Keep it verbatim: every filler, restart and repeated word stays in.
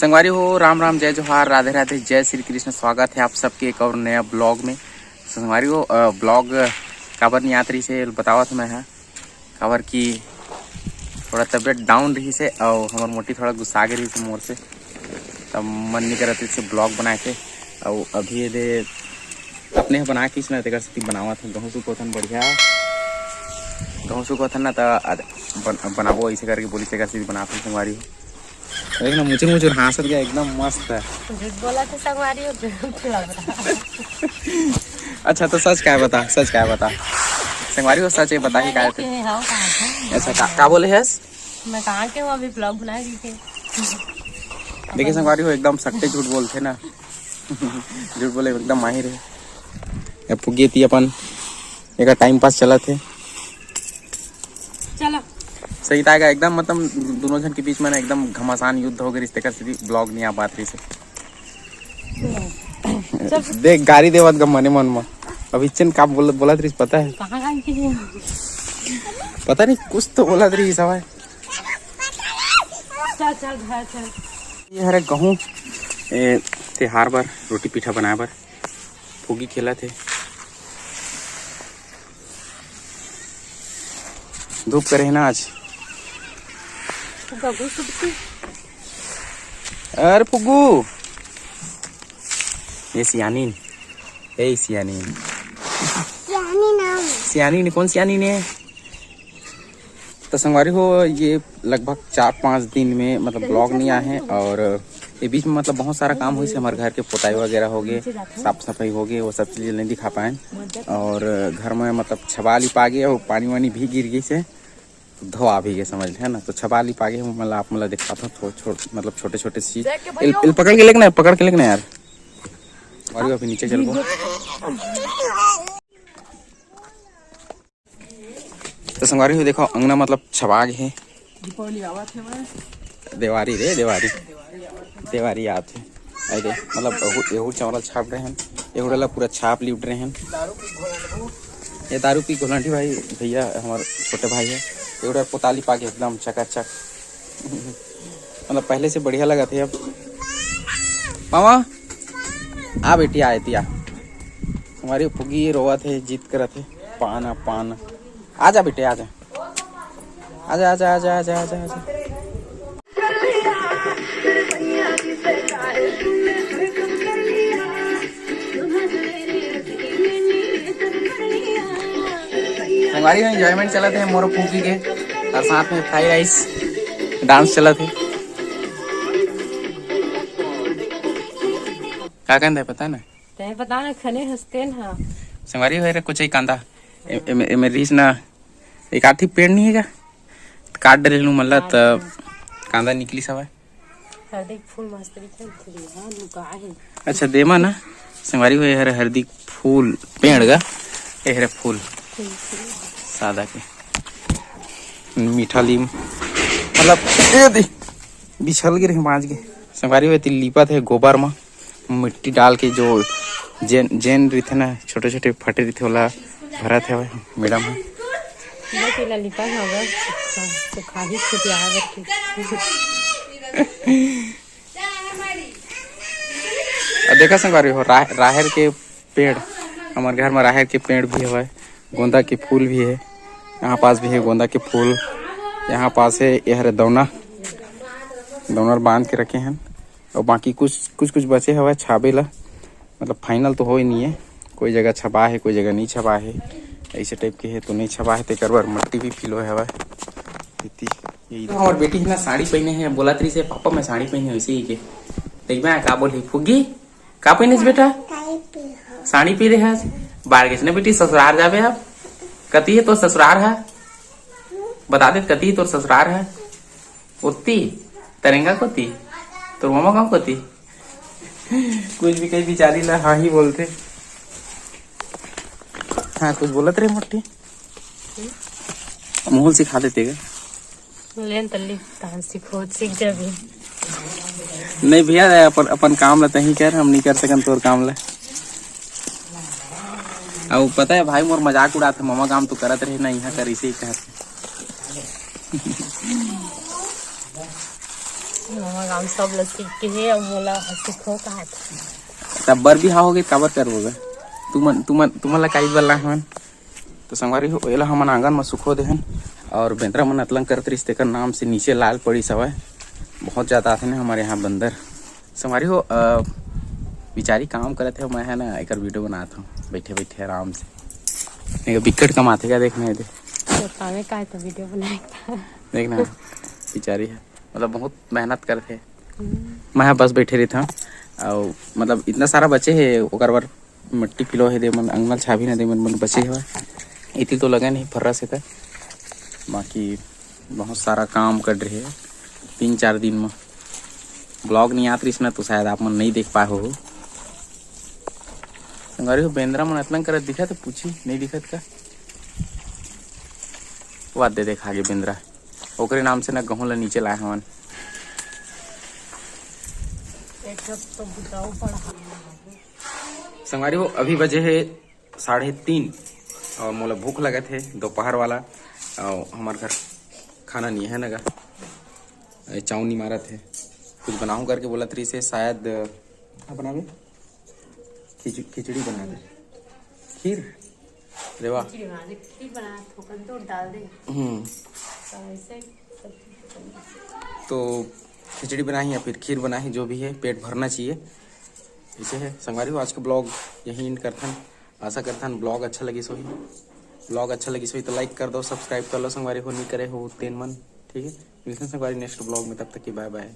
संगवारी हो, राम राम, जय जोहार, राधे राधे, जय श्री कृष्ण। स्वागत है आप सबके एक और नया ब्लॉग में। संगवारी हो, अ, ब्लॉग काबर नहीं आत रहिस हे, बतावत हूँ मैं, हाँ, काबर कि थोड़ा तबीयत डाउन रहिस हे, अउ हमर मोटी थोड़ा गुस्सा गे रहिस हे मोर से, तब मन नहीं करत रहिस हे ब्लॉग बनाए के। अउ अभी ये दे अपने ह बना के इसने तेकर सेती बनावत हन। गहूँ सुखोथन बढ़िया, गहूँ सुखोथन ना, त अद-, बन-, बनाबो ऐसे करके बोली, तेकर सेती बनात हन संगवारी हो। देख ना, मुचुर मुचुर हाँसत गया, एकदम मस्त है। झूठ बोला था संगवारी हो, झूठ लग रहा। अच्छा, तो सच का है बता, सच का है बता। संगवारी हो, सच है, बता ही का है। अच्छा, का, का बोले हस? मैं कहाँ के हूँ, अभी ब्लॉग बना रही थी। देखिए संगवारी हो, एकदम सट्टे झूठ बोलते ना। झूठ बोले एकदम माहिर है। अब फुगे ती अपन एक टाइम पास चलत है। चला। सही ताय का एकदम, मतलब, दोनों जन के बीच में ना एकदम घमासान युद्ध हो गए, रिश्ते का सीधी ब्लॉग नहीं आ पात रही से। चल। देख, गारी देवत गा मने मन में। अभी चन का बोल-, बोलत रहिस, पता है? कहाँ गारी के लिए? पता नहीं, कुछ तो बोलत रहिस हवय। चल, चल, घर चल। ये हरे गहूँ, ए, तिहार बर रोटी पीठा बनाए बर फुगी खेलत हे। धूप करे हे ना आज। गगू सुटकी। अरे फुग्गू, ये सियानी, ए सियानी। सियानी नाम। सियानी ने, कौन सियानी ने? तो संगवारी हो, ये लगभग चार पाँच दिन में, मतलब, ब्लॉग नहीं आए हैं और ये बीच में, मतलब, बहुत सारा काम होइस हे, हमारे घर के पोताई वगैरह हो गए, साफ सफाई हो गए, वो सब चीज़ें नहीं दिखा पाए। और घर में, मतलब, छबा लिपा गए और पानी वानी भी गिर गई से, धोआ भी गए, समझ ले, है ना। तो छबा लिपा गए, मतलब, आप, मतलब, दिखाता हूँ, थो-, छोट-, मतलब, छोटे छोटे चीज। इल, इल पकड़ के लेके ना, पकड़ के लेके ना यार। और अभी नीचे चल को। तो संगवारी हो, देखो, अंगना मतलब छबाग हे। दीपावली आवत हे भाई। देवारी रे, देवारी। देवारी आवत हे। आई दे, मतलब, एहू, एहू चावल छाप रहे हैं, एहू डला पूरा छाप लिपट रहे हैं। ये दारू पी घोलंडी भाई, भैया, हमारे छोटे भाई है। एहू डला पोताली पाके एकदम चकाचक। मतलब, पहले से बढ़िया लगा थे अब। मामा, आ बेटी, आ, एती आ। हमारी फुगी रोवत हे, जिद करत हे, पान, आ, पान। आजा बेटे, आजा। आजा, आजा, आजा, आजा, आजा, आजा। संगवारी हो, enjoyment चलत हे मोर फुगी के, और साथ में fry rice dance चलत हे। का कहता है पता ना? तैं पता ना, खने हंसते ना। संगवारी हो, रे कुछ ही कांदा। ए-, एमे, एमे रीस ना, एक आठी पेड़ नहीं है का? काट डरे लू मल्ला, त कांदा निकली सवा। हरदी के फूल मस्त दिखे, हाँ, लुका है। अच्छा, देमा ना, संगवारी हो, हर हरदी के फूल, पेड़ गा, ए हरे फूल, सादा के, मीठा लीम, मतलब, ए दे, बिछल गे रहे, बाँच गे। संगवारी हो, एती लीपत हे गोबर म, मिट्टी डाल के जो जेन, जेन रहिथे ना, छोटे-छोटे फटे रहिथे, ओला भरत हवय मैडम ह। देख, एला लिपा हवय, सुखा-, सुखाही खुद आए बर के। अब देखा संगवारी हो, रा-, राहेर के पेड़, हमर घर म राहेर के पेड़ भी हवय, गोंदा के फूल भी हे, यहाँ पास भी हे गोंदा के फूल, यहाँ पास हे, ये हरे दौना, दौना ल बांध के रखे हन। अउ बाकी कुछ, कुछ, कुछ बचे हवय छाबे ला, मतलब final तो होए नहीं है, कोई जगह छबा है, कोई जगह नहीं छबा है, ऐसे type के है तो नहीं छबा है, तेकर बर मट्टी भी फिलोए हवय। इति, यही तो हमर बेटी है ना, साड़ी पहने है, बोलत रहिस हे, "पापा, मैं साड़ी पहने," वैसे ही के। देख मैं का बोली, फुग्गी, का पहने बेटा? साड़ी पहने। साड़ी पी ले है आज। बाहर गइस ना बेटी, ससुरार जाबे अब। कती है तोर ससुरार है? बता दे, कती है तोर ससुरार है? ओती? तरेंगा कोती? तोर मामा गाँव कोती? कुछ भी कही बिचारी ला हाँ ही बोलते। हाँ, कुछ बोलत रहे मोटी। मोहल सिखा देते गा। लेन तल्ली, तहन सीखो, सीख जाबे। नहीं भैया, अपन, अपन काम ला तहीं कर, हम नहीं कर सकन तोर काम ला। अउ पता है भाई, मोर मजाक उड़ात हे, ममा काम तो करत रहे ना, यहाँ कर इसे ही कहत हे। ममा काम सब ल सीख के हे, अब मोला सीखो कहत। तब बर बिहाव हो गई, काबर करबो गा? तुमन, तुमन, तुमन ला काई बर लाए हवन? तो संगवारी हो, एला हमन आंगन म सुखो देहन, और बेंदरा मन अतलंग करत रहिस, तेकर नाम से नीचे लाल पड़िस हवय। बहुत ज्यादा आथे ना हमारे यहाँ बंदर। संगवारी हो, अ, बिचारी काम करत हे, मैं है ना एकर वीडियो बनात हूँ बैठे बैठे आराम से। नहीं, बिक्कट कमाथे का, देखना है दे। तो कामे का है तो वीडियो बनाए का। देखना, बिचारी है, मतलब बहुत मेहनत करथे। हम्म। मैं बस बैठे रहिथंव, अउ मतलब इतना सारा बचे हे, ओकर बर मट्टी पिलो हे दे मन, अंगनल छाभी न दे मन, मन बचे हवय। इति तो लगे नहीं फर्रा से त, बाकी बहुत सारा काम कर रहे तीन चार दिन में। ब्लॉग नहीं आत रहिस ना, तो शायद आप मन नहीं देख पाए हो। संगवारी हो, बेंदरा मन अतलंग करत दिखत, पूछी नहीं दिखत का? वाद दे देखा आगे बेंदरा, ओकरे नाम से ना गहूं ला नीचे लाए हवन। संगवारी हो, अभी बजे हे साढ़े तीन और मोला भूख लगत हे दोपहर वाला। और हमार घर खाना नहीं है ना गा, ए, चाउनी मारत हे, कुछ बनाहूँ करके बोलत रहिस हे, शायद का बनावे, खिच-, खिचड़ी बना दे, खीर, रेवा। खिचड़ी बना दे, खीर बना, थोकन तो डाल दे। हम्म। तो ऐसे ही सब चीज़ बना दे। तो खिचड़ी बनाही या फिर खीर बनाही, जो भी है, पेट भरना चाहिए। इसे है संगवारी हो, आज का ब्लॉग यहीं एंड करथन। आशा करथन ब्लॉग अच्छा लगिस होही। ब्लॉग अच्छा लगिस होही तो लाइक कर दो, सब्सक्राइब कर लो संगवारी हो, नहीं करे हो तेन मन, ठीक है। मिलथन संगवारी नेक्स्ट ब्लॉग में, तब तक की बाय बाय।